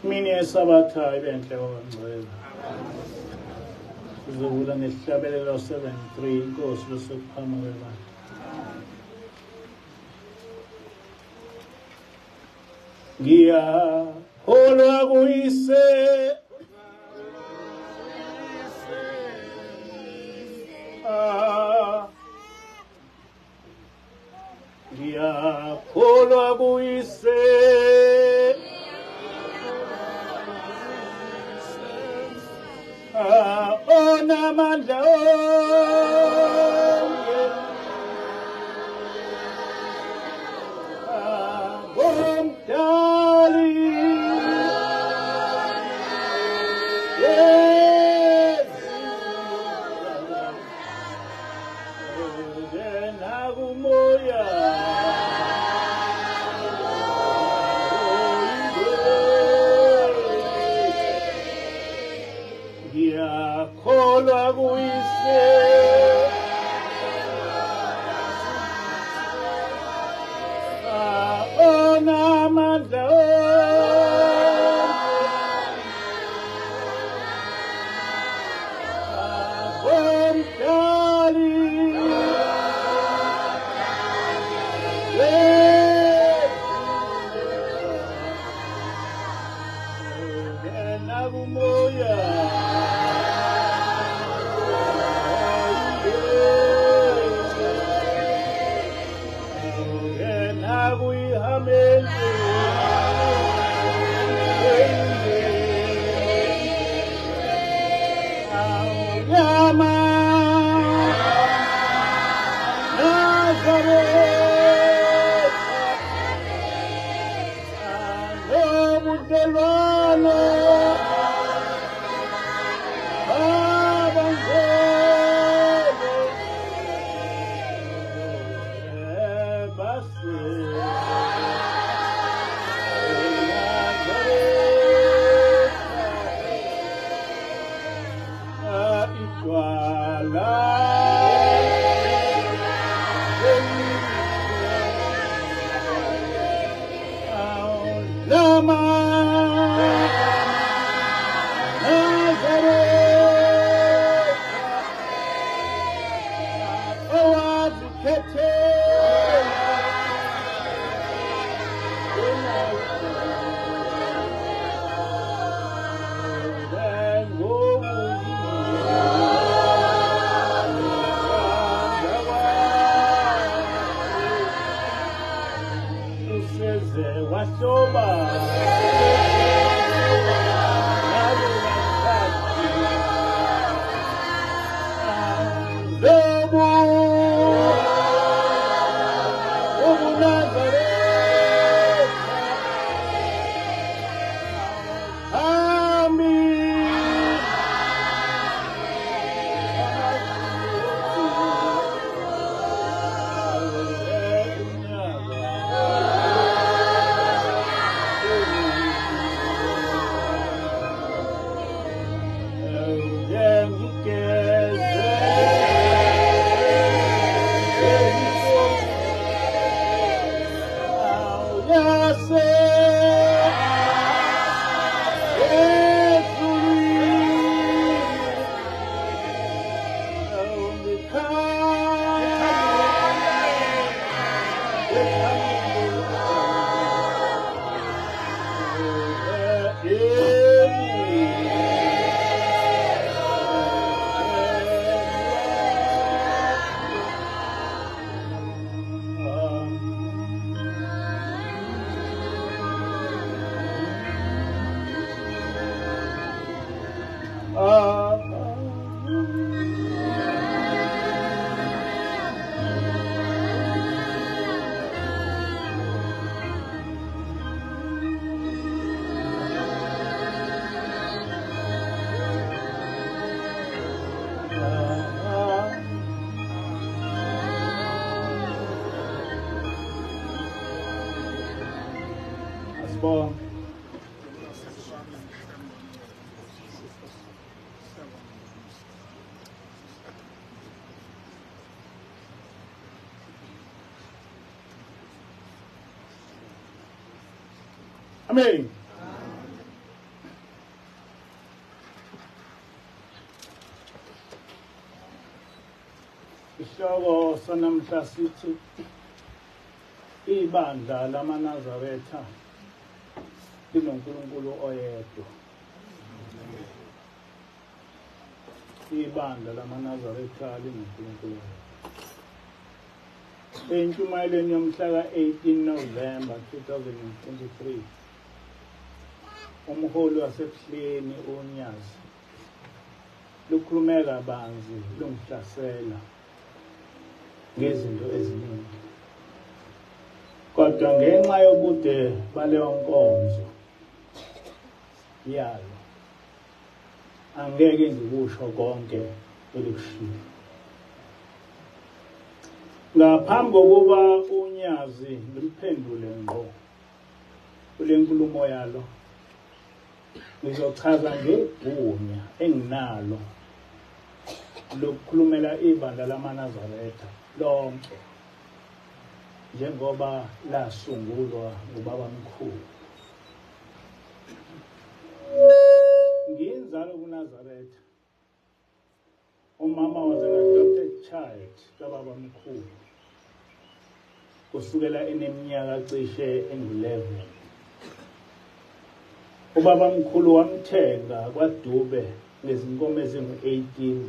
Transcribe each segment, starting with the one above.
Imini yeSabatha ibe enhle kwabangcwele. Sizovula ngesihlabelelo 73 inkosi bese kuqhamuka ebandla. Ngiyakholwa kuyise ngiyakholwa kuyise onamandla onke ngomdali nakumoya ngiyakholwa kuyise onamandla ngomdali nakumoya Amém. Sanamhla sithi ibandla lamaNazaretha linoNkulunkulu oyedwa. Ibandla lamaNazaretha linoNkulunkulu oyedwa. Entshumayelweni yomhla ka-18 November 2023, umholi waseBuhleni uNyazi lukhulume kabanzi lungihlasela ngezinto eziningi, kodwa ngenxa yobude baleyo nkonzo yalo angeke ngikusho konke elikushilo. Ngaphambi kokuba uNyazi ngimphendule ngqo kule nkulumo yalo, ngizochaza ngegunya enginalo lokukhulumela ibandla lamaNazaretha lonke njengoba lasungulwa ngubabamkhulu. Ngiyinzalo kuNazaretha. Umama was an adopted child kababamkhulu kusukela eneminyaka cishe engu-11. Ubabamkhulu wamthenga kwaDube ngezinkomo ezingu-18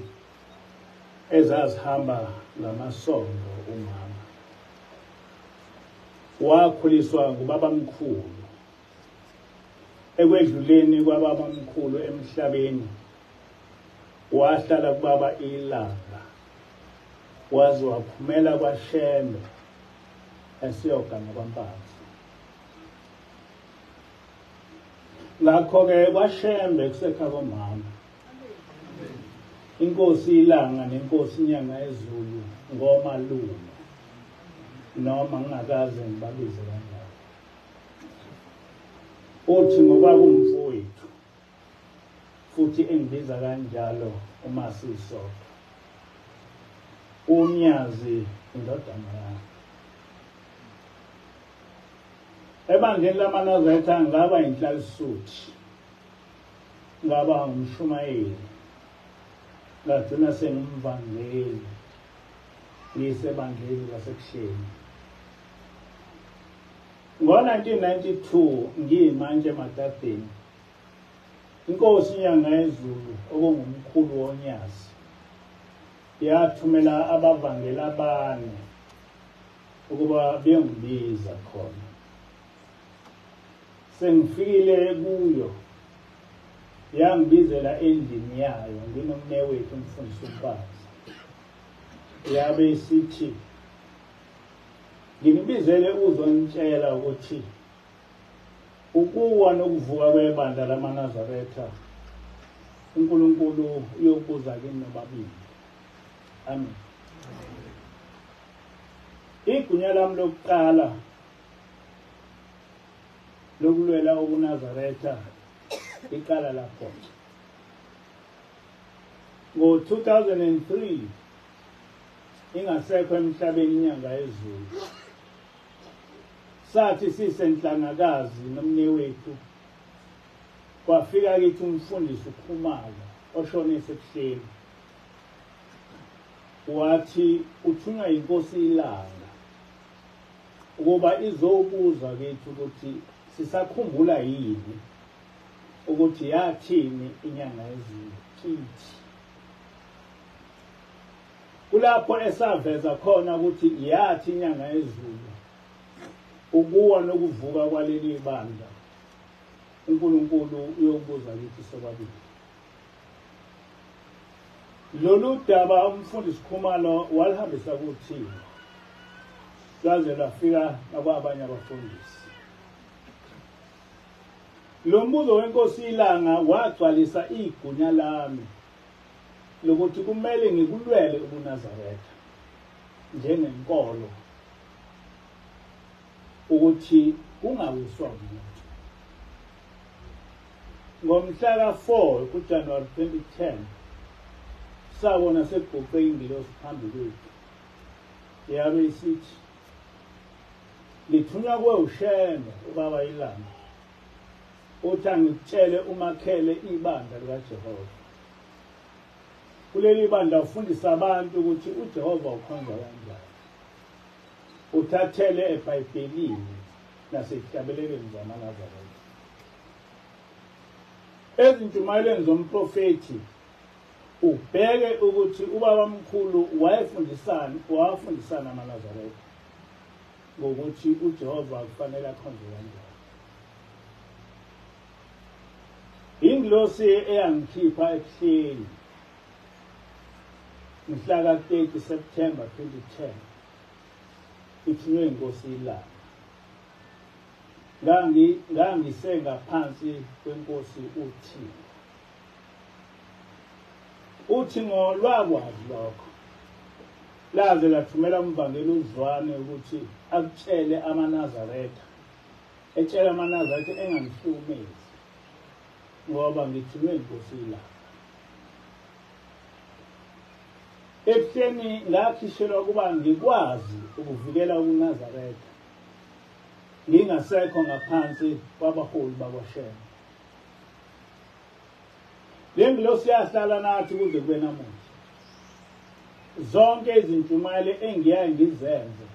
ezazihamba ngamasondo. Umama wakhuliswa ngubabamkhulu. Ekwedluleni kwababamkhulu emhlabeni, wahlala kubaba iLanga, waze waphumela kwaShembe esiyogana kwaMpanza. Ngakho-ke kwaShembe kusekha komama. Inkosi iLanga nenkosi iNyanga yeZulu ngomalume, noma ngingakaze ngibabize kanjalo. Uthi ngoba kumfowethu futhi engibiza kanjalo uma sisodwa. UNyazi indodana yami. Ebandleni lamaNazaretha ngaba inhlalisuthi, ngaba ngumshumayeli, ngagcina sengumvangeli ngisebandleni laseBuhleni. Ngo-1992 ngiyimantshi eMadadeni, inkosi iNyanga yeZulu okungumkhulu woNyazi yathumela abavangeli abane ukuba beyongibiza khona. Sengifikile kuyo, yangibizela endlini yayo nginomnewethu umfundisi uMpanza. Yabe isithi, nginibizele uzonitshela ukuthi ukuwa nokuvuka kwebandla lamaNazaretha uNkulunkulu uyokubuza kini nobabili. Amen. Igunya lami lokuqala lokulwela ubuNazaretha iqala lapho. Ngo-2003 ingasekho emhlabeni iNyanga yeZulu, sathi sisenhlangakazi nomnewethu kwafika kithi umfundisi uKhumalo oshone eseBuhleni, wathi uthunywa inkosi iLanga ukuba izobuza kithi ukuthi sisakhumbula yini ukuthi yathini iNyanga yeZulu kithi. Kulapho esaveza khona ukuthi yathi iNyanga yeZulu ukuwa nokuvuka kwaleli bandla uNkulunkulu uyokubuza kithi sobabili. Lolu daba umfundisi Khumalo walihambisa kuthina, lwaze lwafika nakwabanye abafundisi. Lo mbuzo wenkosi iLanga wagcwalisa igunya lami lokuthi kumele ngikulwele ubuNazaretha njengenkolo ukuthi kungawiswa umuntu. Ngomhla ka-4 kuJanuwari 2010 sabona sekuguqe ingilosi phambi kwethu, yabe isithi, ngithunywa kuwe uShembe ubaba iLanga, uthi angikutshele umakhele ibandla likaJehova. Kuleli bandla ufundisa abantu ukuthi uJehova ukhonzwa kanjani. Uthathele eBhayibhelini nasezihlabelelweni zamaNazaretha. Ezintshumayelweni zomprofethi ubheke ukuthi ubaba mkhulu wayefundisani, wawafundisana amaNazaretha ngokuthi uJehova kufanele akhonzwe kanjani. Ingilosi eyangikhipha ebuhleni mhla ka-30 September 2010 ithunywe inkosi ilanga. Ngangise ngaphansi kwenkosi uThingo. UThingo lwakwazi lokho, laze lathumela umvangeli uZwane ukuthi akutshele amaNazaretha, etshela amaNazaretha engangihlukumezi ngoba ngithunywe inkosi ilanga. Ebuhleni ngakhishelwa ukuba ngikwazi ukuvikela ubuNazaretha ngingasekho ngaphansi kwabaholi bakwaShembe. Le ngilosi yahlala nathi kuze kube namuhla. Zonke izintshumayelo engiyaye ngizenze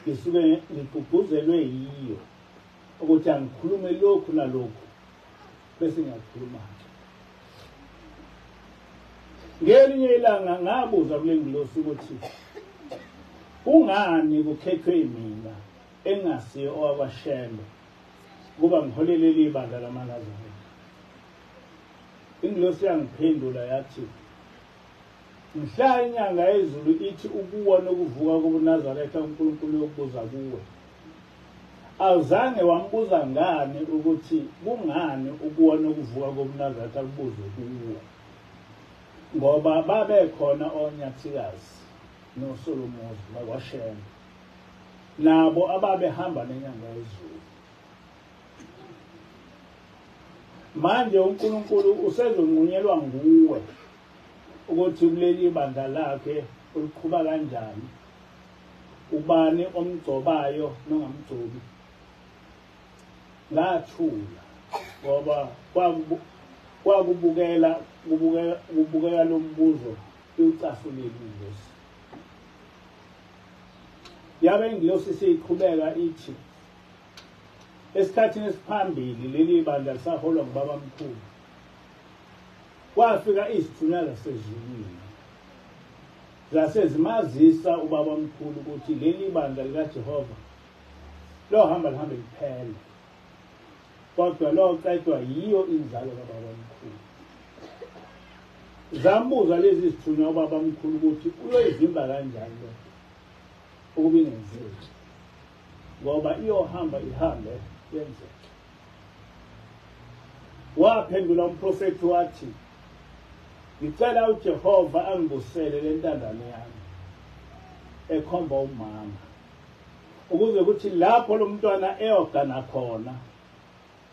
ngisuke ngigqugquzelwe yiyo ukuthi angikhulume lokhu nalokhu, bese ngiyakhuluma-ke. Ngelinye ilanga ngabuza kule ngilosi ukuthi kungani kukhethwe mina engasiyo owakwaShembe kuba ngiholele ibandla lamaNazaretha. Ingilosi yangiphendula yathi, mhla inyanga yezulu ithi ukuwa nokuvuka kobuNazaretha uNkulunkulu uyokubuza kuwe, awuzange wambuza ngani ukuthi kungani ukuwa nokuvuka kobuNazaretha kubuzwe kuwe? Ngoba babekhona onyathikazi noSolomuzi bakwaShembe nabo ababehamba nenyanga yezulu. Manje uNkulunkulu usezonqunyelwa nguwe ukuthi kuleli bandla lakhe uliqhuba kanjani, ubani omgcobayo nongamgcobi. Ngathula ngoba kwakubukela kubukeka lo mbuzo iwucasulile ingilosi. Yabe ingilosi siyiqhubeka ithi, esikhathini esiphambili leli bandla lisaholwa ngubaba mkhulu, kwafika izithunywa zasezulwini zasezimazisa ubaba mkhulu ukuthi leli bandla likaJehova lohamba lihambe liphele, kodwa loqedwa yiyo inzalo kababa mkhulu. Zambuza lezi zithunywa ubaba mkhulu ukuthi uyoyivimba kanjani lo ukuba ingenzeki, ngoba iyohamba ihambe yenzeke. Waphendula umprofethi wathi, ngicela uJehova angibusele le ntandane yami, ekhomba umama, ukuze kuthi lapho lo mntwana eyogana khona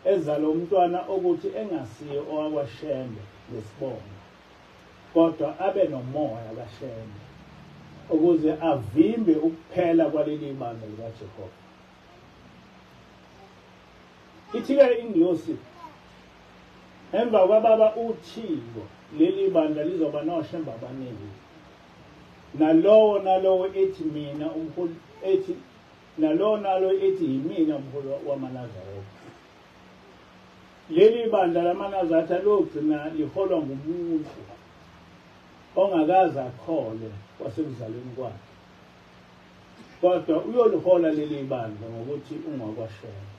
ezala umntwana okuthi engasiye owakwaShembe ngesibongo, kodwa abe nomoya kaShembe, ukuze avimbe ukuphela kwaleli bandla likaJehova. Ithi-ke ingilosi, emva kwababa uThingo leli bandla lizoba noShembe abaningi, nalowo nalowo ethi mina umholi, ethi nalowo nalowo ethi yimina umholi wamaNazaretha. Leli bandla lamaNazaretha logcina liholwa ngumuntu ongakaze akholwe kwasekuzalweni kwakhe, kodwa uyolihola leli bandla ngokuthi ungwakwaShembe.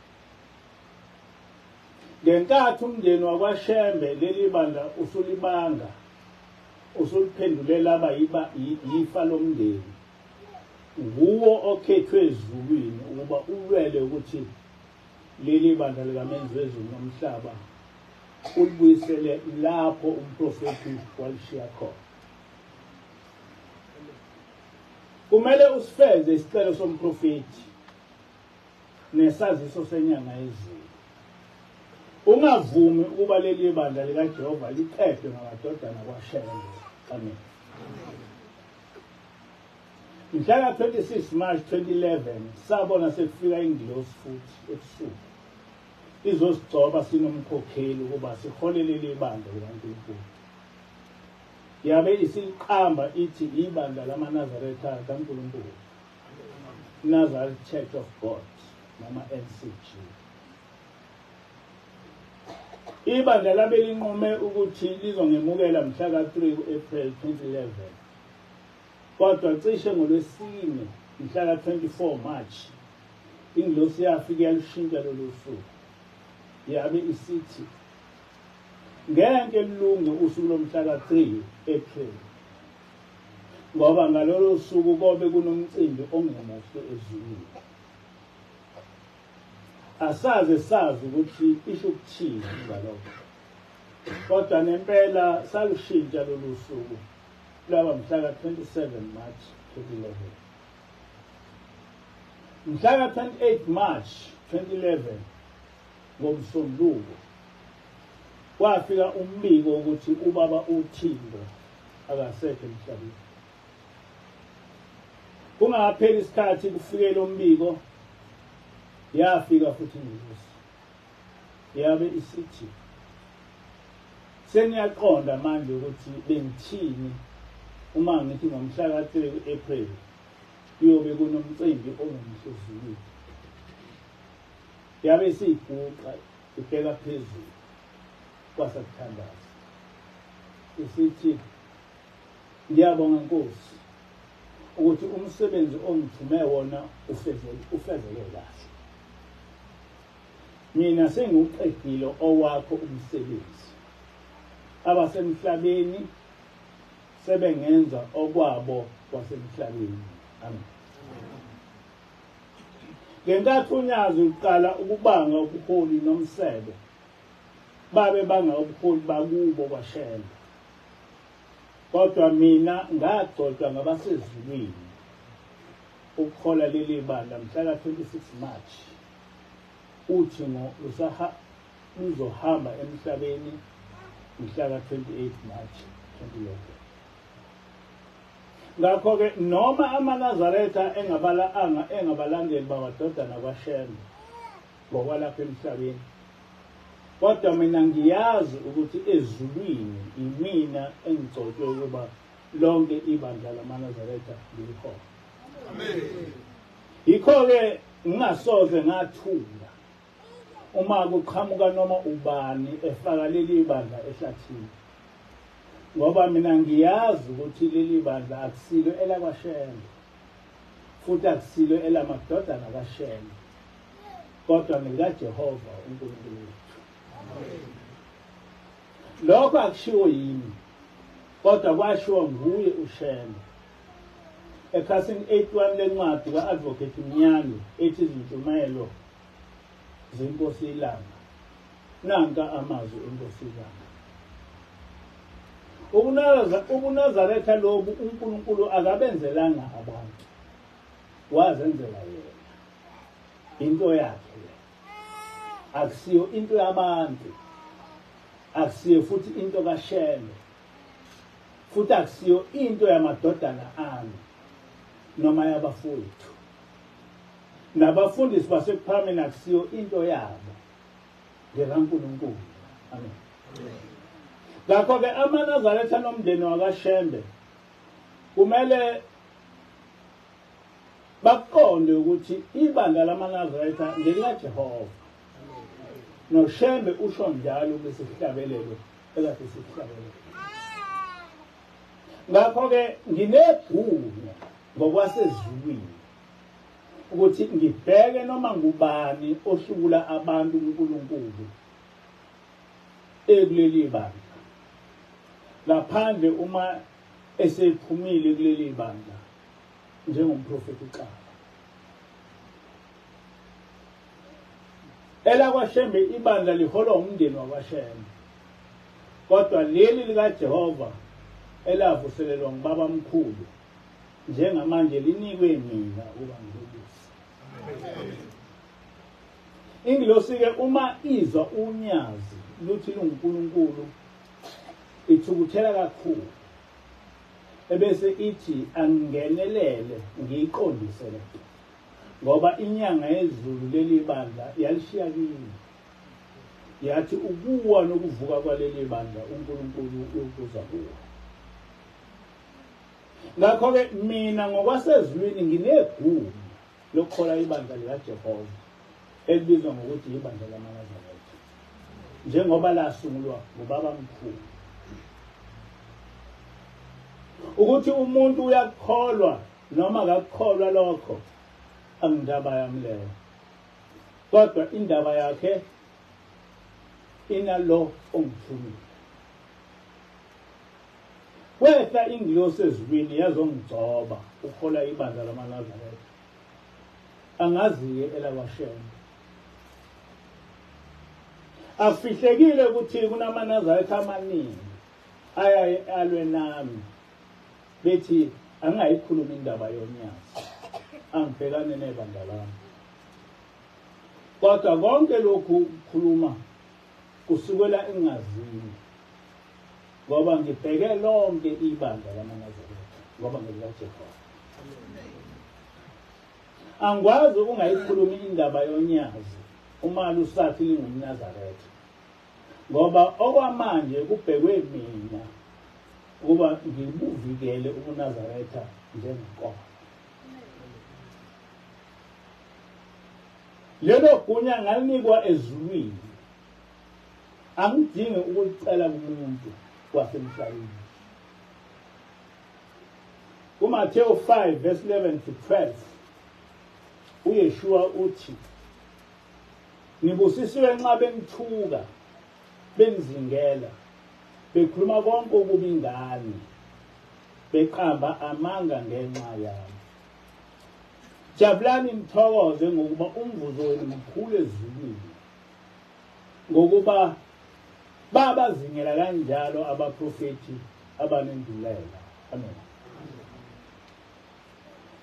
Ngenkathi umndeni wakwaShembe leli bandla usulibanga, usuliphendulela aba yifa lomndeni, nguwo okhethwe ezulwini ukuba ulwele ukuthi leli bandla likamenzi wezulu nomhlaba ulibuyisele lapho umprofethi walishiya khona. Kumele usifeze isicelo somprofethi nesaziso senyanga yezulu. Ungavumi ukuba leli bandla likaJehova liqedwe ngamadodana kwaShembe. Amen. Mhla ka-26 March 2011 sabona sekufika ingilosi futhi ebusuku izosigcoba sinomkhokheli ukuba siholele ibandla likaNkulunkulu. Yabe isiliqamba ithi ibandla lamaNazaretha kaNkulunkulu. Nazareth Church of God noma NCG. Ibandla labe linqume ukuthi lizongemukela mhla ka-3 ku-April 2011. Kodwa cishe ngoLwesine mhla ka-24 March ingilosi yafika yalishintsha lolu suku. Yabe isithi ngeke lilunge usuku lomhla ka-3 April ngoba ngalolo suku kobe kunomcimbi ongemuhle ezulwini. Asaze sazi ukuthi isho ukuthini ngalokho, kodwa nempela salushintsha lolu suku lwaba mhla ka-27 March 2011. Mhla ka-28 March 2011 ngoMsombuluko kwafika umbiko ukuthi ubaba uThingo akasekho emhlabeni. Kungakapheli isikhathi kufike lo mbiko, yafika futhi ingelosi yabe isithi seniyaqonda manje ukuthi bengithini uma ngithi ngomhla ka-3 ku-April kuyobe kunomcimbi ongemuhle ezulwini. Yabe isiyiguqa ibheka phezulu kwasakuthandaza isithi ngiyabonga Nkosi ukuthi umsebenzi ongithume wona ufezeke kahle. Mina sengiwuqedile owakho umsebenzi. Abasemhlabeni sebengenza okwabo kwasemhlabeni. Amen. Ngenkathi uNyazi uqala ukubanga ubuholi nomsebe, babe banga ubuholi bakubo kwaShembe. Kodwa mina ngagcotshwa ngabasezulwini ukuhola leli bandla mhla ka-26 March. Uthingo luzohamba emhlabeni mhla ka-28 March 2011. Ngakho-ke noma amaNazaretha engabalandeli bamadodana kwaShembe ngokwalapha emhlabeni, kodwa mina ngiyazi ukuthi ezulwini imina engigcotshwe ukuba lonke ibandla lamaNazaretha ngilihole. Amen. Yikho-ke ngingasoze ngathula uma kuqhamuka noma ubani efaka leli bandla ehlathini, ngoba mina ngiyazi ukuthi leli bandla akusilo elakwaShembe futhi akusilo elamadodana kaShembe, kodwa ngelikaJehova uNkulunkulu wethu. Lokho akushiwo yimi, kodwa kwashiwo nguye uShembe ekhasini 81 lencwadi ka-Advocate Mnyane ethi Izintshumayelo zeNkosi iLanga. Nanka amazwi eNkosi iLanga. UbuNazaretha lobu uNkulunkulu akabenzelanga abantu, wazenzela yena. Into yakhe le akusiyo into yabantu, akusiyo futhi into kaShembe, futhi akusiyo into yamadodana ami noma yabafowethu nabafundisi baseKuphakameni, akusiyo into yabo, ngekaNkulunkulu. Amen. Ngakho-ke amaNazaretha nomndeni wakaShembe kumele bakuqonde ukuthi ibandla lamaNazaretha ngelikaJehova. NoShembe usho njalo kulesi sihlabelelo ekade sisihlabelela. Ngakho-ke nginegunya ngokwasezulwini ukuthi ngibheke noma ngubani ohlubula abantu kuNkulunkulu ekuleli bandla, ngaphandle uma esephumile kuleli bandla njengomprofeti uXaba. ElakwaShembe ibandla liholwa umndeni wakwaShembe, kodwa leli likaJehova elavuselelwa ngubabamkhulu njengamanje linikwe mina ukuba ngilibuse. Ingilosi-ke uma izwa unyazi luthi lunguNkulunkulu ithukuthela kakhulu, ebese ithi angingenelele ngiyiqondise lento, ngoba inyanga yezulu leli bandla yalishiya kimi, yathi ukuwa nokuvuka kwaleli bandla uNkulunkulu uyokuza kuwo. Ngakho-ke mina ngokwasezulwini nginegunya lokukhola ibandla likaJehova elibizwa ngokuthi ibandla lamaNazaretha, njengoba lasungulwa ngubabamkhulu. Ukuthi umuntu uyakukholwa noma akakukholwa lokho angindaba yami leyo, kodwa indaba yakhe inalo ongithumile. Kwehla ingilosi ezulwini yazongigcoba ukhola ibandla lamaNazaretha. Angazi-ke elakwaShembe. Akufihlekile ukuthi kunamaNazaretha amaningi ayaye alwe nami bethi angingayikhulumi indaba yonyazi, angibhekane nebandla lami. Kodwa konke lokhu ukukhuluma kusukela engazini, ngoba ngibheke lonke ibandla lamaNazaretha, ngoba ngelikaJehova. Angikwazi ukungayikhulumi indaba yonyazi uma lusathi lingumNazaretha, ngoba okwamanje kubhekwe mina ukuba ngibuvikele ubuNazaretha njengenkolo. Lelo gunya ngalinikwa ezulwini, angidingi ukulicela kumuntu wasemhlabeni. KuMathewu 5 verse 11 to 12 uYeshua uthi, nibusisiwe nxa benithuka, benizingela, bekhuluma konke okubi ngani, beqamba amanga ngenxa yami. Jabulani nithokoze, ngokuba umvuzo wenu mkhulu ezulwini, ngokuba babazingela kanjalo abaprofethi abanendulela. Amen.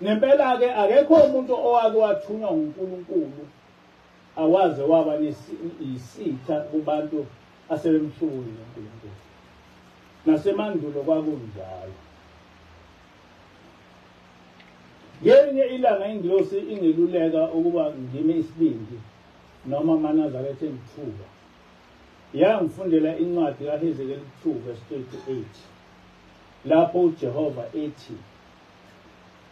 Nempela-ke akekho umuntu owake wathunywa nguNkulunkulu awaze waba isitha kubantu asebemhlubukile uNkulunkulu. Nasemandulo kwakunjalo. Ngelinye ilanga ingilosi ingeluleka ukuba ngime isibindi noma amaNazaretha engithuka. Yangifundela incwadi kaHezekeli 2 verse 38 lapho uJehova ethi,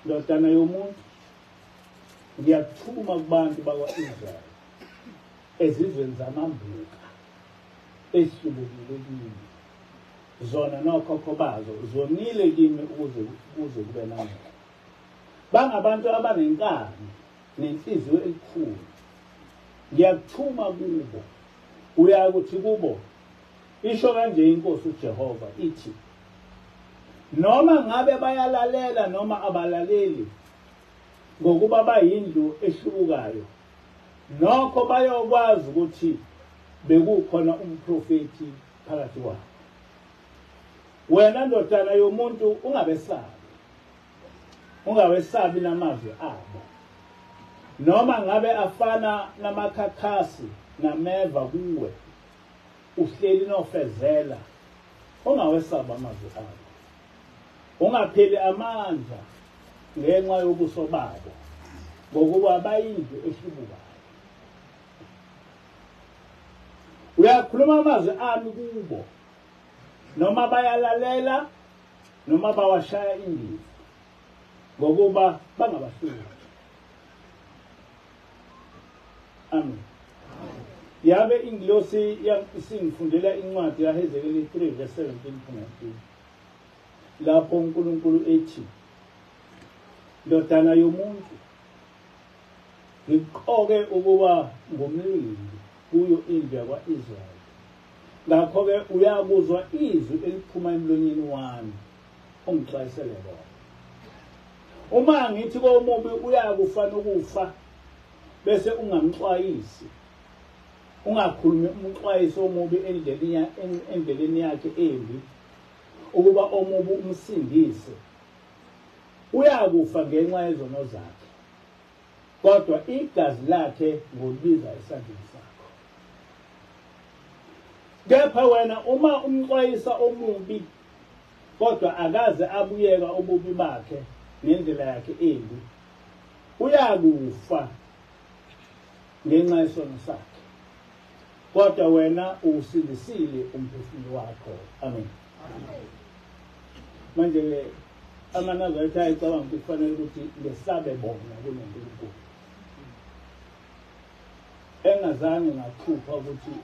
ndodana yomuntu, ngiyakuthuma kubantu bakwa-Israyeli ezizweni zamambuka ezihlubukile kimi, zona nokhokho bazo zonile kimi ukuze kuze kube namuhla. Bangabantu abanenkani nenhliziyo elikhulu. Ngiyakuthuma kubo, uyakuthi kubo, isho kanje iNkosi uJehova ithi, noma ngabe bayalalela noma abalaleli, ngokuba bayindlu ehlubukayo, nokho bayokwazi ukuthi bekukhona umprofethi phakathi kwabo. Wena ndodana yomuntu, ungabesabi, ungawesabi namazwi abo, noma ngabe afana namakhakhasi nameva kuwe, uhleli nofezela, ungawesabi amazwi abo. Ungapheli amandla ngenxa yobuso babo, ngokuba bayindlu ehlubukayo. Uyakhuluma amazwi ami kubo, noma bayalalela noma bawashaya indiva, ngokuba bangabahlubuki. Amen. Yabe ingilosi isingifundela incwadi kaHezekeli 3 verse 17 to 19, lapho uNkulunkulu ethi, ndodana yomuntu, ngiqoke ukuba ngumlindi kuyo indlu yakwa-Israyeli, ngakho-ke uyakuzwa izwi eliphuma emlonyeni wami ungixwayisele lona. Uma ngithi komubi uyakufa nokufa, bese ungamxwayisi, ungakhulumi umxwayiso omubi endleleni yakhe embi, ukuba omubi umsindise, uyakufa ngenxa yezono zakhe, kodwa igazi lakhe ngolibiza esandleni sakho. Kepha wena uma umxwayisa omubi, kodwa akaze abuyeka ububi bakhe ngendlela yakhe embi, uyakufa ngenxa yesono sakhe, kodwa wena uwusindisile umphefumulo wakho. Amen. Manje-ke amaNazaretha ayecabanga ukuthi kufanele ukuthi ngesabe bona kunoNkulunkulu. Engazange ngaphupha ukuthi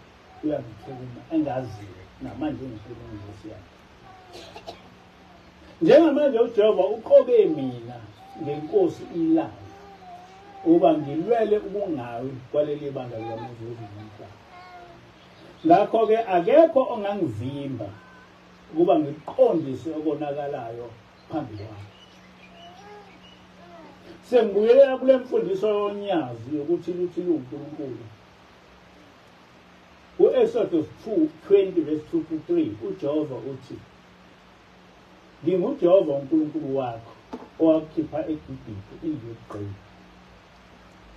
uyangikhuluma, engaziyo namanje ngikhuluma ngenkosi yami. Njengamanje uJehova uqoke mina ngenkosi ilanga ukuba ngilwele ukungawi kwaleli bandla likaMoses nomhlaba. Ngakho-ke akekho ongangivimba ukuba ngiqondise okonakalayo phambi kwami. Sengibuyela kule mfundiso yonyazi yokuthi luthi luwuNkulunkulu. Ku-Exodus 2:20 verse 2 to 3 uJehova uthi, NginguJehova uNkulunkulu wakho owakukhipha eGibhithe indlu yobugqila.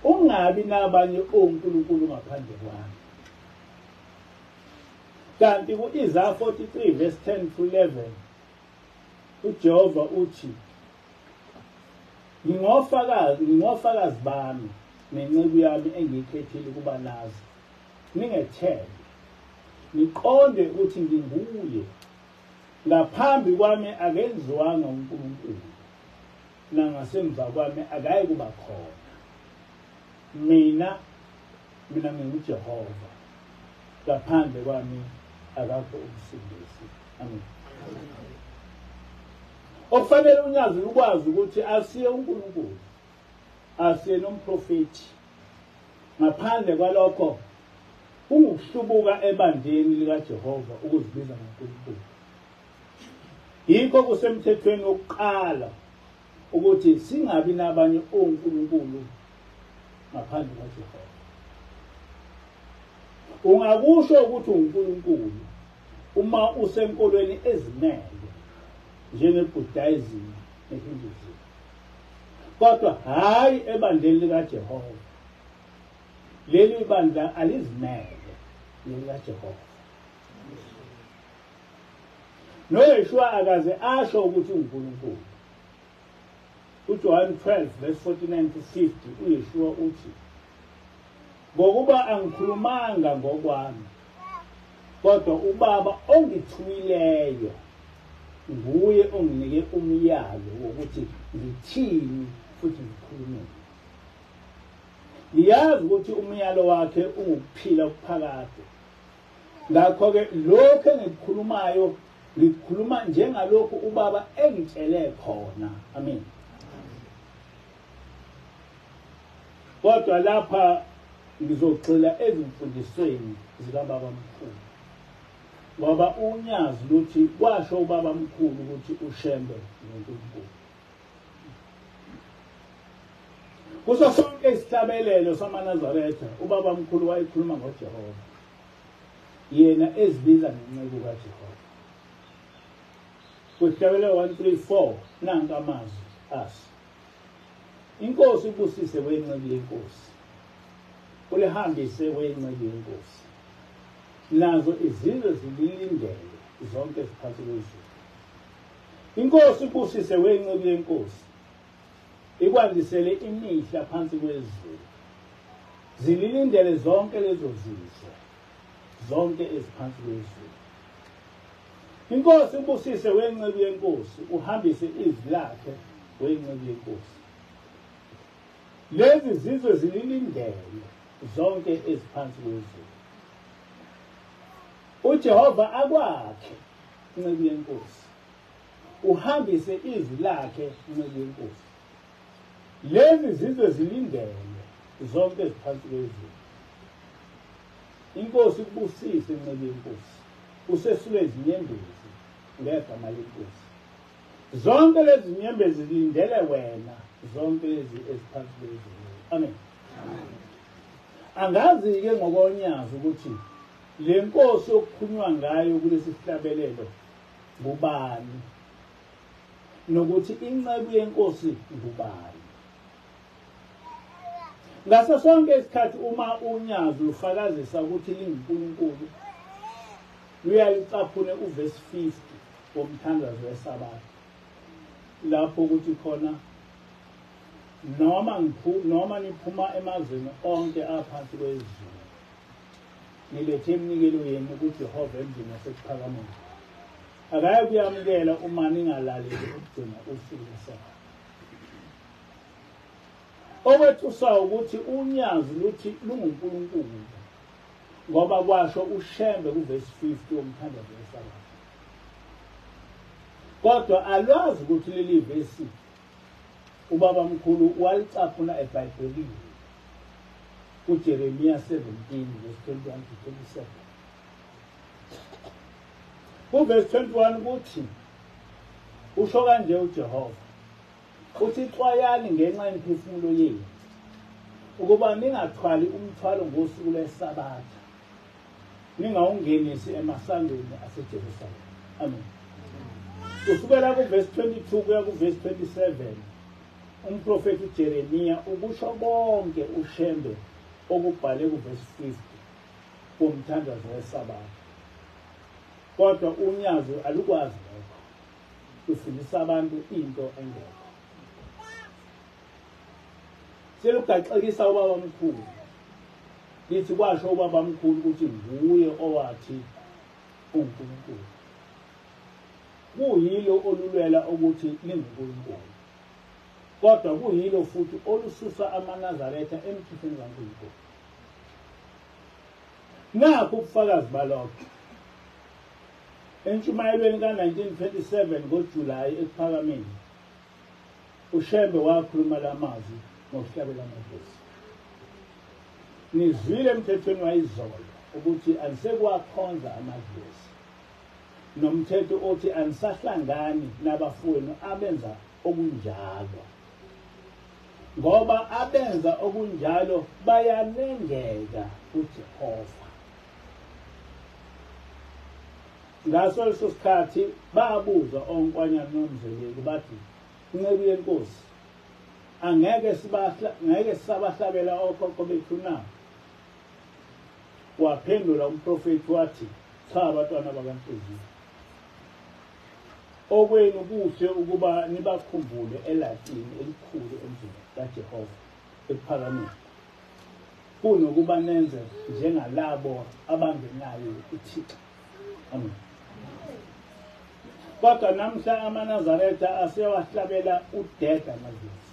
Ungabi nabanye onkulunkulu ngaphandle kwami. Kanti ku-Isaya 43 verse 10 to 11 uJehova uthi, Ngingofakazi, ngingofakazi bami nenceku yami engiyikhethile ukuba nazi. Ningethembe. Niqonde ukuthi nginguye. Ngaphambi kwami akenziwanga uNkulunkulu, nangasemva kwami akayi kuba khona. Mina, mina nginguJehova, ngaphandle kwami akakho umsindisi. Amen. Okufanele unyazi lukwazi ukuthi asiye uNkulunkulu, asiye nomprofethi. Ngaphandle kwalokho kungukuhlubuka ebandleni likaJehova ukuzibiza ngoNkulunkulu. Yikho kusemthethweni wokuqala ukuthi singabi nabanye onkulunkulu ngaphandle kwaJehova. Ungakusho ukuthi uNkulunkulu uma usenkolweni ezimele njengeBuddhism neHinduism, kodwa hhayi ebandleni likaJehova. Leli bandla alizimele, lelikaJehova. NoYeshua akaze asho ukuthi uNkulunkulu. UJohane 12 verse 49 to 50 uYeshua uthi, ngokuba angikhulumanga ngokwami, kodwa uBaba ongithumileyo nguye onginike umyalo wokuthi ngithini futhi ngikhulumeni. Ngiyazi ukuthi umyalo wakhe ungukuphila okuphakade. Ngakho-ke lokhu engikukhulumayo ngikukhuluma njengalokhu uBaba engitshele khona. Amen. Kodwa lapha ngizogxila ezimfundisweni zikaBaba mkhulu. Ngoba unyazi luthi kwasho uBaba mkhulu ukuthi uShembe nguNkulunkulu. Kuso sonke isihlabelelo samaNazaretha ubaba mkhulu wayekhuluma ngoJehova. Yena ezibiza ngenceku kaJehova. Kusihlabelelo 134 nanka amazwi aso. Inkosi ibusise wenceku yenkosi. Ulihambise wenceku yenkosi. Nazo izizwe zililindele zonke ziphansi kwezulu. Inkosi ibusise wenceku yenkosi. Ikwandisele imihla phansi kwezulu. Zililindele zonke lezo zizwe, zonke eziphansi kwezulu. Inkosi ibusise wenceku yenkosi, uhambise izwi lakhe wenceku yenkosi. Lezi zizwe zililindele zonke eziphansi kwezulu. UJehova akwakhe nceku yenkosi. Uhambise izwi lakhe nceku yenkosi. Lezi zizwe zilindele zonke eziphansi kwezulu. Inkosi ikubusise nceku yenkosi. Usesule izinyembezi ngegama lenkosi. Zonke lezi zinyembezi zilindele wena, zonke lezi eziphansi kwezulu. Amen. Angazi-ke ngokonyazi ukuthi le nkosi okukhulunywa ngayo kulesi sihlabelelo ngubani nokuthi inceku yenkosi ngubani. Ngaso sonke isikhathi uma unyazi lufakazisa ukuthi linguNkulunkulu, luyalucaphune uvesi 50 womthandazo weSabatha, lapho ukuthi khona noma noma niphuma emazweni onke aphansi kwezulu nilethe iminikelo yenu kuJehova emzini wasekuphakameni. Akaye kuyamukela uma ningalaleli ukugcina usuku lweSabatha. Okwethusayo ukuthi unyazi luthi lunguNkulunkulu, ngoba kwasho uShembe kuvesi 50 womthandazo weSabatha. Kodwa alwazi ukuthi leli vesi ubaba mkhulu walicaphuna eBhayibhelini kuJeremiya 17 verse 21 to 27. Kuvesi 21 kuthi usho kanje uJehova, uthi xwayani ngenxa yemiphefumulo yenu ukuba ningathwali umthwalo ngosuku lweSabatha, ningawungenisi emasangweni aseJerusalema. Amen. Kusukela kuvesi 22 kuya kuvesi 27 umprofethi uJeremiya ukusho konke uShembe okubhale kuvesi 50 womthandazo weSabatha. Kodwa unyazi alukwazi lokho, lufundisa abantu into engekho. Selugaxekisa ubaba mkhulu, lithi kwasho ubaba mkhulu ukuthi nguye owathi uNkulunkulu. Kuyilo olulwela ukuthi linguNkulunkulu, kodwa kuyilo futhi olususa amaNazaretha emthethweni kaNkulunkulu. Nakhu ubufakazi balokho. Entshumayelweni ka-1927 ngoJulayi ekuphakameni, uShembe wakhuluma lamazwi ngokuhlabela amadlozi. Nizwile emthethweni wayizolo ukuthi anisekuwakhonza amadlozi, nomthetho othi anisahlangani nabafowenu abenza okunjalo, ngoba abenza okunjalo bayanengeka kuJehova. Ngaso leso sikhathi babuza onkwanyana nomzeleli bathi, Nceku yenkosi, angeke ngeke sisabahlabela okhokho bethu na? Waphendula umprofethi wathi, cha bantwana bakaNhliziyo, okwenu kuhle ukuba nibakhumbule elatini elikhulu endlini kaJehova ekuphakameni, kunokuba nenze njengalabo abangenayo uThixo. Amen. Kodwa namhla amaNazaretha asewahlabela udeda amadlozi,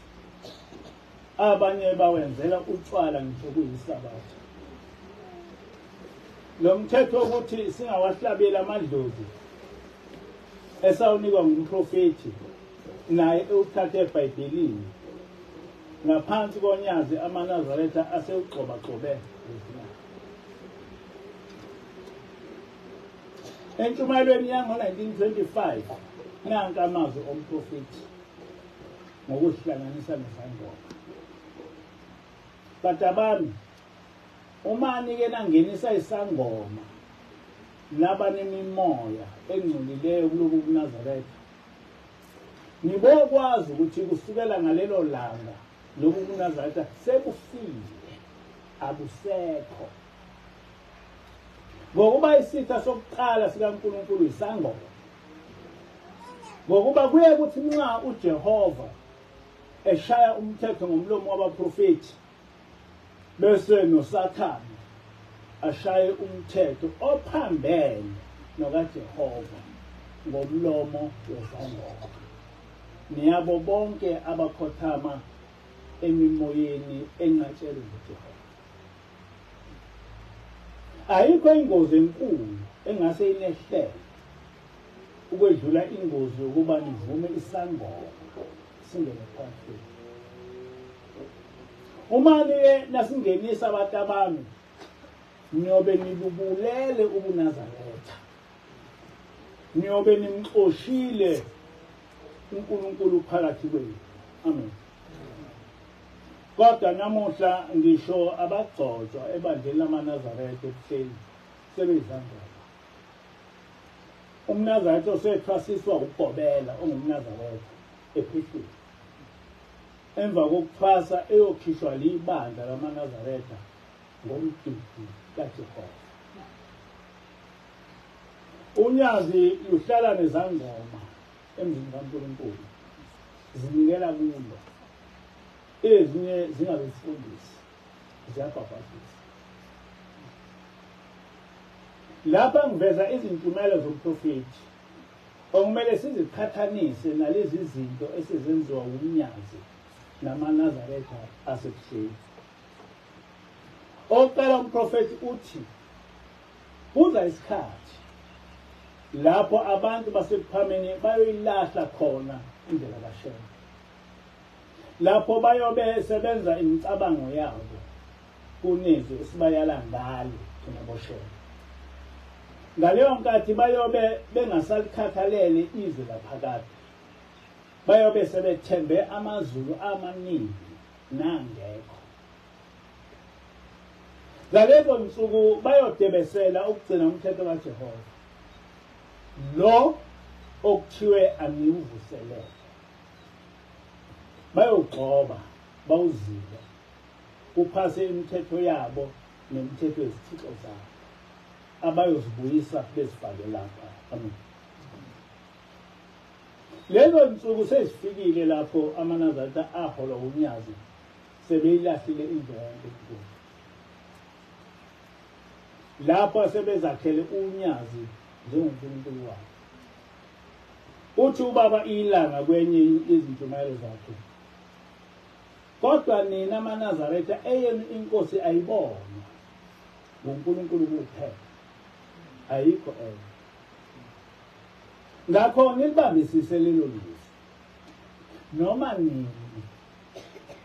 abanye bawenzela utshwala ngisho kuyiSabatha. Lo mthetho wokuthi singawahlabeli amadlozi esawunikwa ngumprofethi naye ewuthathe eBhayibhelini, ngaphansi konyazi amaNazaretha asewugxobagxobe. Entshumayelweni yango-1925 nanka amazwi omprofethi ngokuzihlanganisa nezangoma. Batabami, uma nike nangenisa isangoma nabanemimoya engcolileyo kuloku kuNazaretha, nibokwazi ukuthi kusukela ngalelo langa loku kuNazaretha sekufile, akusekho. Ngokuba isitha sokuqala sikaNkulunkulu isangoma. Ngokuba kuye kuthi nxa uJehova eshaya umthetho ngomlomo wabaprofethi, bese noSathane ashaye umthetho ophambene nokaJehova ngomlomo wezangoma. Niyabo bonke abakhothama emimoyeni enqatshelwe nguJehova. Ayikho ingozi enkulu engase inehlele ukwedlula ingozi yokuba nivume isangoma singene phakathi kwenu. Uma niye nasingenisa abantu abami, niyobe nibubulele ubuNazaretha, niyobe nimxoshile uNkulunkulu phakathi kwenu. Amen. Kodwa namuhla ngisho abagcotshwa ebandleni lamaNazaretha ebuhleni sebeyizangoma. UmNazaretha osethwasiswa ugobela ongumNazaretha ephehlweni, emva kokuthwasa eyokhishwa libandla lamaNazaretha ngomgidi kaJehova. Unyazi luhlala nezangoma emzini kaNkulunkulu, zinikela kulo, ezinye zingabefundisi ziyabhabhadisa. Lapha ngiveza izintshumayelo zomprofethi okumele siziqhathanise nalezi zinto esezenziwa wumnyazi namaNazaretha asebuhleni. Oqala umprofethi uthi kuza isikhathi lapho abantu baseKuphakameni bayoyilahla khona indlela kaShembe, lapho bayobe sebenza imicabango yabo kunezwi esibayala ngalo thina boShembe. Ngaleyo nkathi bayobe bengasalikhathalele izwe laphakade, bayobe sebethembe amazulu amaningi nangekho. Ngalezo nsuku bayodebesela ukugcina umthetho kaJehova, lo okuthiwe angiwuvuselele. Bayogxoba bawuzibe, kuphase imithetho yabo nemithetho yezithixo zabo abayozibuyisa bezifake lapha. Amen. Lezo nsuku sezifikile lapho amaNazaretha aholwa unyazi sebeyilahlile indlela kaNkulunkulu, lapho sebezakhele unyazi njengoNkulunkulu wabo. Uthi ubaba iLanga kwenye izintshumayelo zakhe, kodwa nina maNazaretha eyenu inkosi ayibonwa nguNkulunkulu kuphela, ayikho enye. Ngakho nilibambisise lelo lizwi noma nini,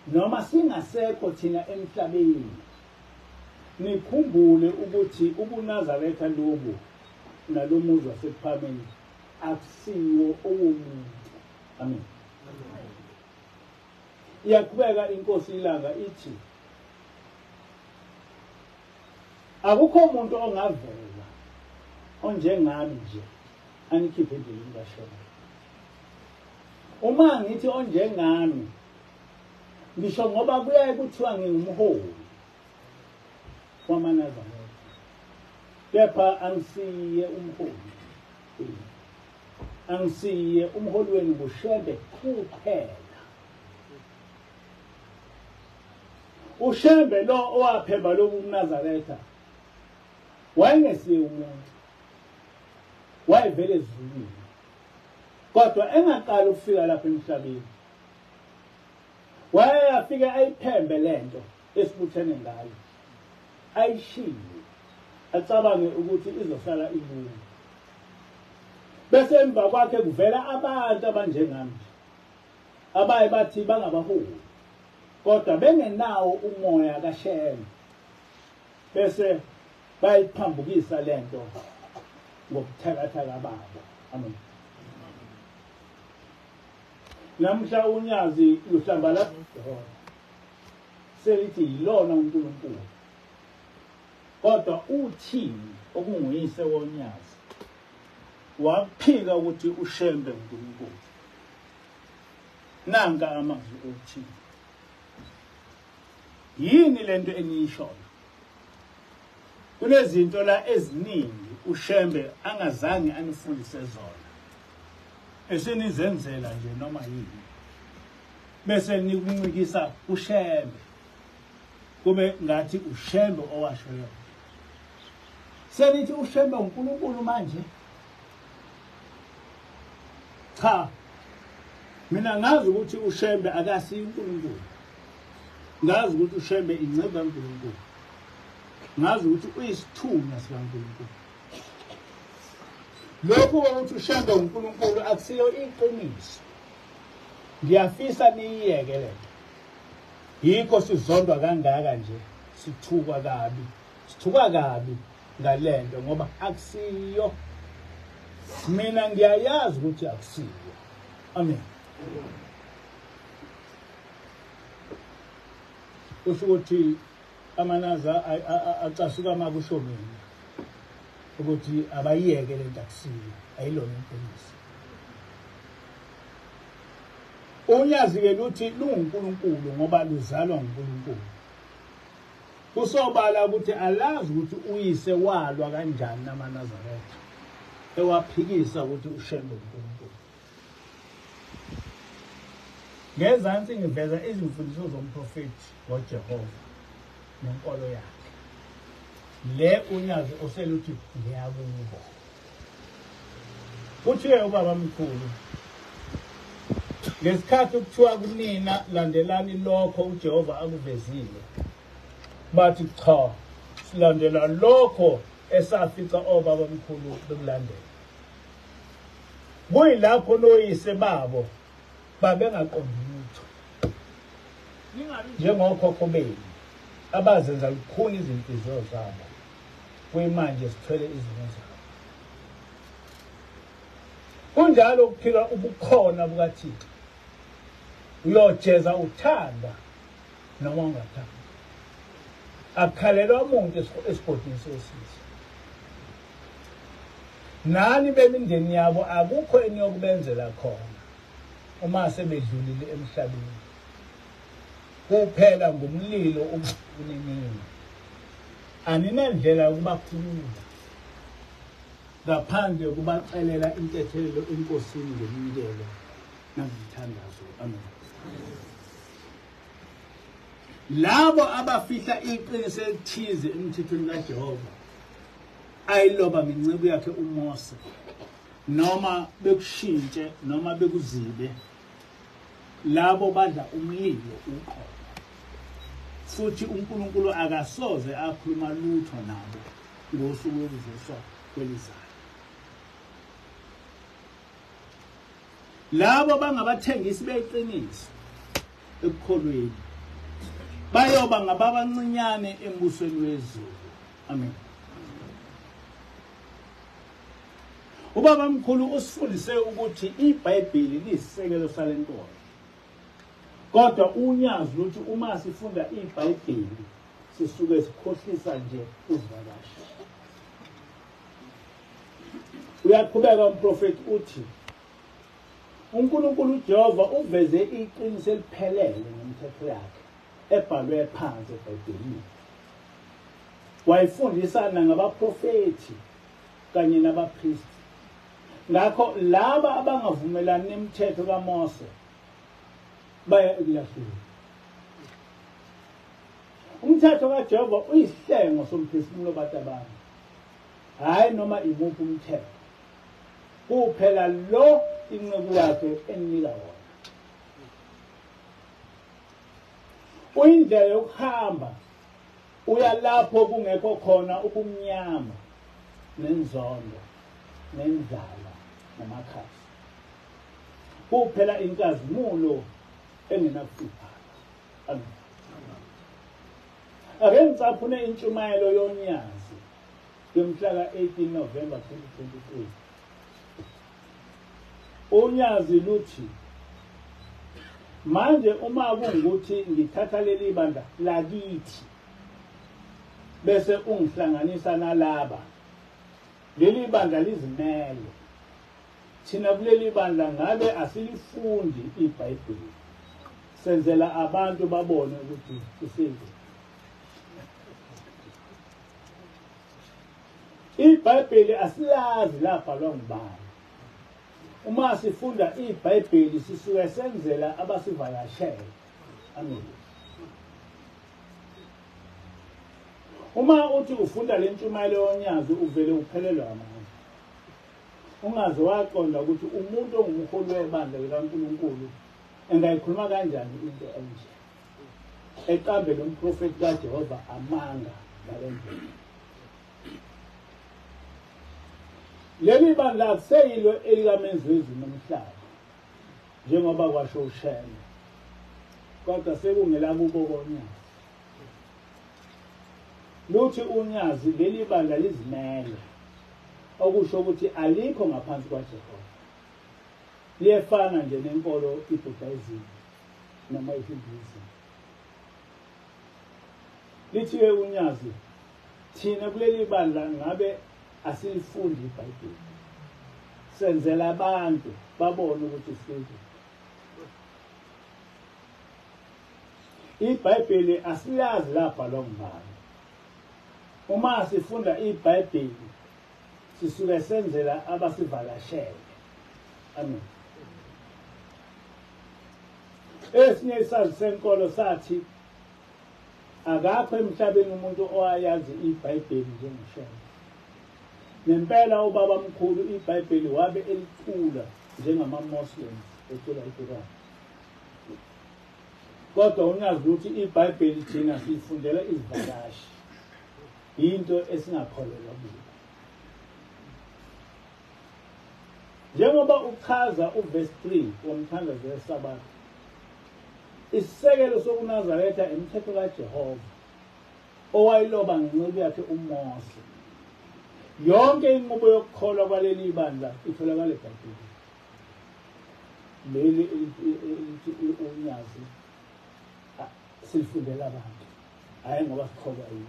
noma singasekho thina emhlabeni, nikhumbule ukuthi ubuNazaretha lobu nalomuzi waseKuphakameni akusiwo owomuntu. Amen. Iyaqhubeka inkosi iLanga ithi akukho muntu ongavela onjengami nje anikhiphe endleleni kaShembe. Uma ngithi onjengami ngisho ngoba kuyaye kuthiwa ngingumholi wamaNazaretha, kepha angisiye umholi, angisiye umholi wenu nguShembe kuphela. uShembe lo owaphemba lobu umNazaretha wayengesiye umuntu, wayevele ezulwini, kodwa engaqali ukufika lapha emhlabeni. Wayeyafike ayiphembe lento esibuthene ngayo, ayishiye, acabange ukuthi izosala ibuya. Bese emva kwakhe kuvela abantu abanjengami abaye bathi bangabaholi, kodwa bengenawo umoya kaShembe, bese bayiphambukisa lento ngobuthakathaka babo. Amen. Namhla unyazi luhlambalaza uJehova, selithi yilona uNkulunkulu, kodwa uthini okunguyise wonyazi waphika ukuthi uShembe uNkulunkulu. Nanka amazwi othini, yini lento eniyishoyo? Kunezinto la eziningi uShembe angazange anifundise zona, esenizenzela nje noma yini, bese nikuncikisa uShembe, kube ngathi uShembe owasho yona. Senithi uShembe uNkulunkulu manje? Cha, mina ngazi ukuthi uShembe akasiyi uNkulunkulu, ngazi ukuthi uShembe inceku kaNkulunkulu, ngazi ukuthi uyisithunywa sikaNkulunkulu. Lokhu ukuthi uShembe uNkulunkulu akusiyo iqiniso. Ngiyafisa niyiyeke lento. Yikho sizondwa kangaka nje, sithukwa kabi, sithukwa kabi ngalento ngoba akusiyo. Mina ngiyayazi ukuthi akusiyo. Amen. Kusho ukuthi amanaza acasuka uma kusho mina ukuthi abayiyeke lento, akusiyo, ayilona iqiniso. Unyazi-ke luthi lunguNkulunkulu ngoba luzalwa nguNkulunkulu. Kusobala ukuthi alazi ukuthi uyise walwa kanjani namaNazaretha, ewaphikisa ukuthi uShembe uNkulunkulu. Ngezansi ngiveza izimfundiso zomprofethi ngoJehova nenkolo yakhe. Le unyazi oseluthi ngiyakubo. Kuthiwe ubaba mkhulu Ngesikhathi kuthiwa kunina landelani lokho uJehova akuvezile, bathi cha, silandela lokho esafica obaba mkhulu bekulandela. Kuyilapho noyise babo babengaqondi lutho, njengokhokho benu abazenza lukhuni izinhliziyo zabo, kuyimanje sithwele izono zabo. Kunjalo ukuphila ubukhona bukaThixo, uyojeza uthanda noma ungathandi. Akukhalelwa muntu esigodini sosizi. Nani bemindeni yabo akukho eniyokubenzela khona uma sebedlulile emhlabeni, kuphela ngumlilo ukunenini. Aninandlela yokubakhulula ngaphandle kokubacelela intethelelo eNkosini ngeminikelo nangomthandazo. Amen. Labo abafihla iqiniso elithize emthethweni kaJehova ayiloba ngenceku yakhe uMose, noma bekushintshe noma bekuzibe, labo badla umlilo uqobo, futhi uNkulunkulu akasoze akhuluma lutho nabo ngosuku lokuvuswa kwelizayo. Labo bangabathengisi beqiniso ekukholweni bayoba ngababancinyane embusweni wezulu. Amen. Ubaba mkhulu usifundise ukuthi iBhayibheli liyisisekelo salenkolo. Kodwa unyazi luthi uma sifunda iBhayibheli sisuke sikhohlisa nje izivakashi. Uyaqhubeka umprofeti uthi uNkulunkulu uJehova uveze iqiniso eliphelele ngemithetho yakhe ebhalwe phansi eBhayibhelini. Wayifundisa nangabaprofethi kanye nabapristi. Ngakho laba abangavumelani nemithetho kaMose baya ekulahlweni. Umthetho kaJehova uyisihlengo somphefumulo batabami, hhayi noma imuphi umthetho. Kuphela lo inceku yakhe enika wona. Uyindlela yokuhamba uya lapho kungekho khona ubumnyama nenzondo nendlala namakhasi. Kuphela inkazimulo engenakufiphala. Amen. Ake ngicaphune intshumayelo yoNyazi yomhla ka-18 November 2023. UNyazi luthi manje uma kungukuthi ngithatha leli bandla lakithi bese ungihlanganisa nalaba, leli bandla lizimele. Thina kuleli bandla ngabe asilifundi iBhayibheli, senzela abantu babone ukuthi sisizwe. IBhayibheli asilazi labhalwa ngubani. Uma sifunda iBhayibheli sisuke senzela abasivakashele. Amen. Uma uthi ufunda le ntshumayelo yoNyazi uvele uphelelwe amandla. Ungaze waqonda ukuthi umuntu ongumholi webandla likaNkulunkulu engayikhuluma kanjani into enje, eqambe lo mprofethi kaJehova amanga ngale ndlela. Leli bandla akuseyilo elikamenzi wezulu nomhlaba njengoba kwasho uShembe, kodwa sekungelakubo koNyazi. Luthi uNyazi leli bandla lizimele, okusho ukuthi alikho ngaphansi kwaJehova. Liyefana nje nenkolo iBuddhism noma iHinduism. Lithi-ke uNyazi, thina kuleli bandla ngabe asilifundi iBhayibheli, senzela abantu babone ukuthi siku. IBhayibheli asilazi labhalwa ngubani. Uma sifunda iBhayibheli sisuke senzela abasivakashele. Amen. Esinye isazi senkolo sathi akakho emhlabeni umuntu owayazi iBhayibheli njengoShembe. Ngempela ubaba mkhulu iBhayibheli wabe elicula njengama-Muslims ecula iQuran. Kodwa unyazi ukuthi iBhayibheli thina siyifundela izivakashi, into esingakholelwa kuyo. Njengoba uchaza uverse 3 womthandazo weSabatha, isisekelo sokuNazaretha imithetho kaJehova owayiloba ngenceku yakhe uMose. Yonke inqubo yokukholwa kwaleli bandla itholakala eBhayibhelini. Leli elithi unyazi silifundela abantu, hhayi ngoba sikholwa yini.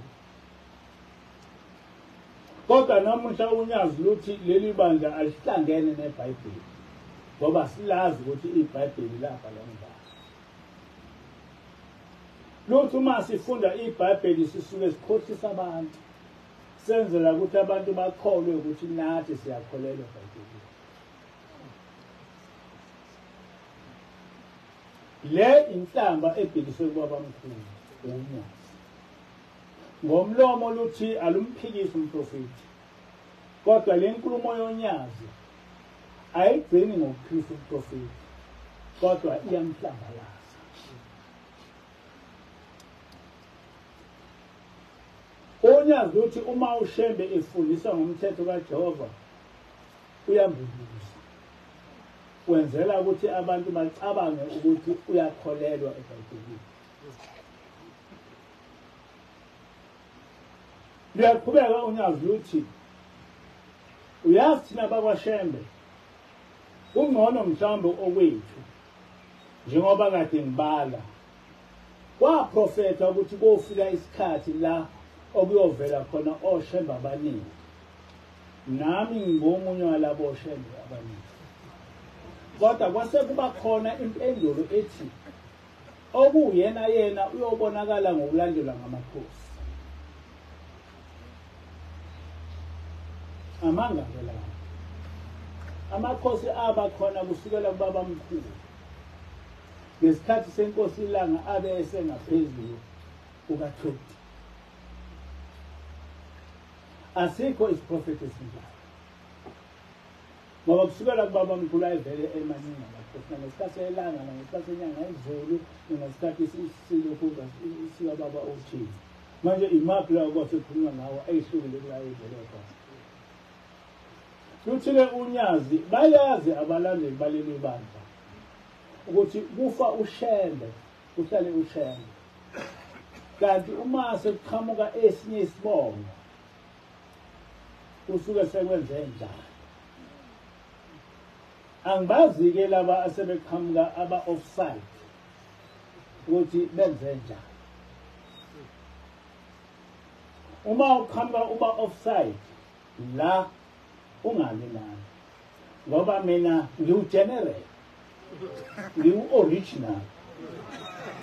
Kodwa namuhla unyazi luthi leli bandla alihlangene neBhayibheli, ngoba silazi ukuthi iBhayibheli labhalwa ngubani. Luthi uma sifunda iBhayibheli sisuke sikhohlisa abantu, senzela ukuthi abantu bakholwe ukuthi nathi siyakholelwa eBhayibhelini. Le inhlamba ebhekiswe kubabamkhulu unyazi. Ngomlomo luthi alumphikisi umprofethi, kodwa le nkulumo yonyazi ayigcini ngokuphikisa umprofethi, kodwa iyamhlambalaza. Unyazi luthi uma uShembe efundisa ngomthetho kaJehova uyambuza, wenzela ukuthi abantu bacabange ukuthi uyakholelwa eBhayibhelini. Luyaqhubeka unyazi luthi uyazi thina bakwaShembe kungcono mhlawumbe okwethu, njengoba kade ngibala kwaprofetha ukuthi kofika isikhathi la okuyovela khona oShembe abaningi. Nami ngingomunye walabo oShembe abaningi. Kodwa kwase kuba khona impendulo ethi okuyena yena uyobonakala ngokulandelwa ngamakhosi. Amanga ke lawo. Amakhosi aba khona kusukela kubabamkhulu. Ngesikhathi senkosi iLanga abe esengaphezulu kuka-20. Asikho isiprofethi esinjalo. Ngoba kusukela kubabamkhulu ayevele emaningi amakhosi, nangesikhathi selanga, nangesikhathi senyanga izulu, nangesikhathi silokhu sikababa othile. Manje imaphi lawo kwasekukhulunywa ngawo ayihlukile kula ayevele khona? Luthi-ke unyazi bayazi abalandeli baleli bandla ukuthi kufa uShembe, kuhlale uShembe. Kanti uma sekuqhamuka esinye isibongo kusuke sekwenze njani? Angibazi-ke laba asebeqhamuka aba-offside ukuthi benze njani. Uma uqhamuka uba offside la ungabi nami, ngoba mina ngiwu-general, ngiwu-original,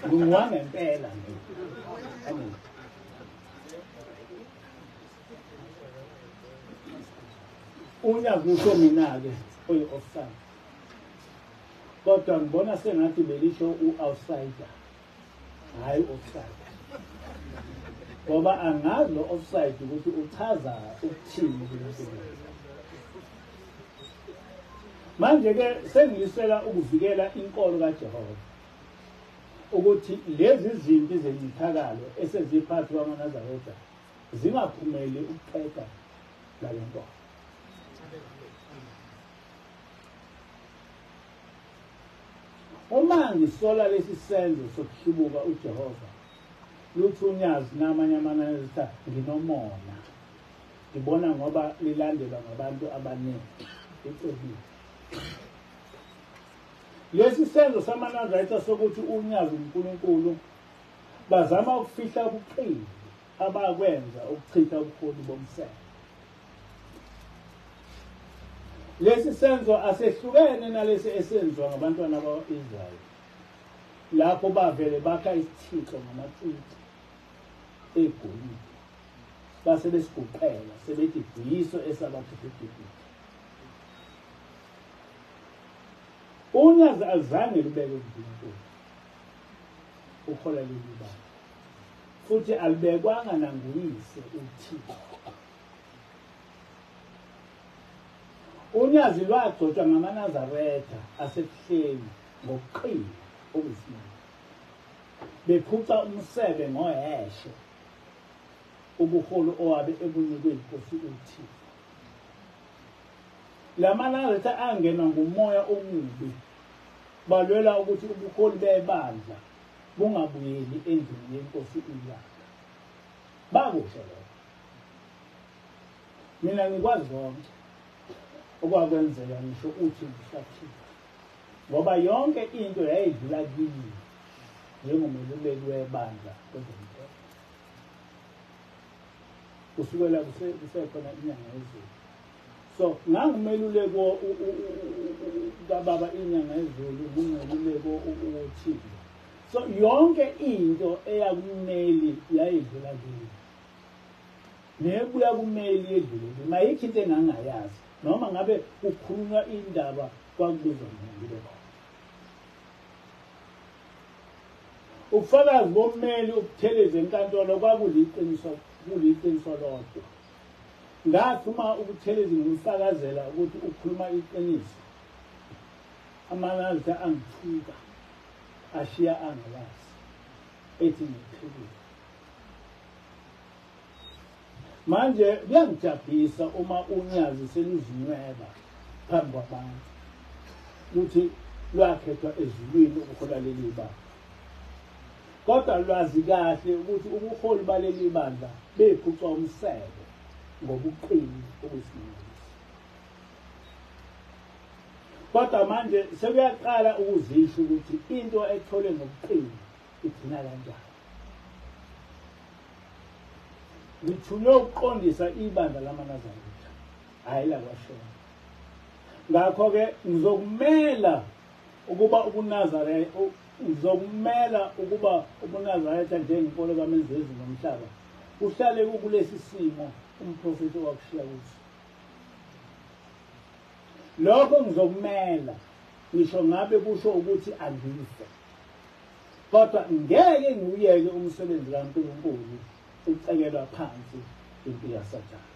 nginguwangempela mina. Amen. Unyazi lusho mina-ke oyi-offside, kodwa ngibona sengathi belisho u-outsider, hhayi u-offside, ngoba angazi lo offside ukuthi uchaza ukuthini kuNkulunkulu. Manje-ke sengilisela ukuvikela inkolo kaJehova ukuthi lezi zinto zencithakalo eseziphathi kwamaNazaretha zingaphumeli ukuqeda lale nkolo. Uma ngisola lesi senzo sokuhlubuka uJehova, luthi unyazi namanye amaNazaretha nginomona. Ngibona ngoba lilandelwa ngabantu abaningi. Icebile. Lesi senzo samaNazaretha sokuthi unyazi uNkulunkulu, bazama ukufihla ubuqili abakwenza ukuchitha ubuholi bomsele. Lesi senzo asehlukene nalesi esenziwa ngabantwana bakwa-Israyeli, lapho bavele bakha isithixo ngamacici egolide, base besiguqela sebethi yiso esabakhipha eGibhithe. Unyazi aluzange lubeke uNkulunkulu ukhola leli bandla, futhi alubekwanga nanguyise uThixo. Unyazi lwagcotshwa ngamaNazaretha asebuhleni ngokuqina okuyisimanga. Bephuca umsebe ngoheshe ubuholi owabe ebunikwe inkosi uThixo. LamaNazaretha angenwa ngumoya omubi, balwela ukuthi ubuholi bebandla bungabuyeli endlini yenkosi uYaka. Bakusho lokho. Mina ngikwazi konke okwakwenzeka, ngisho uthi ngisaphila, ngoba yonke into yayidlula kimi njengomeluleki webandla kwezomthetho kusukela kusekhona inyanga yezulu. So ngangumeluleki kababa inyanga yezulu, ngumeluleki wothile. So yonke into eyakummeli yayidlula kimi, nebuya kumeli yedlule kimi. Ayikho into engangayazi, noma ngabe kukhulunywa indaba kwakubizwa mina ngibe khona. Ubufakazi bommeli uButhelezi enkantolo kwakuliqiniso, kuliqiniso lodwa. Ngathi uma uButhelezi ngimfakazela ukuthi ukhuluma iqiniso, amaNazaretha angithuka, ashiya angalazi, ethi ngiphikile. Manje kuyangijabhisa uma unyazi seluzinweba phambi kwabantu ukuthi lwakhethwa ezulwini ukuhola leli bandla, kodwa lwazi kahle ukuthi ubuholi baleli bandla bephucwa umsebe ngobuqili obuyisimangaliso. Kodwa manje sekuyaqala ukuzisho ukuthi into etholwe ngobuqili igcina kanjani. Ngithunywe ukuqondisa ibandla lamaNazaretha, hhayi lakwaShembe. Ngakho-ke ngizokumela ukuba ubuNazaretha, ngizokumela ukuba ubuNazaretha njengenkolo kaMenzi wezulu nomhlaba kuhlale kukulesi simo umprofethi owakushiya kuso. Lokho ngizokumela ngisho ngabe kusho ukuthi angife, kodwa ngeke ngiwuyeke umsebenzi kaNkulunkulu ucekelwa phansi impi kaSathane.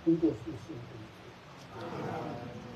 Inkosi usuku. Amen.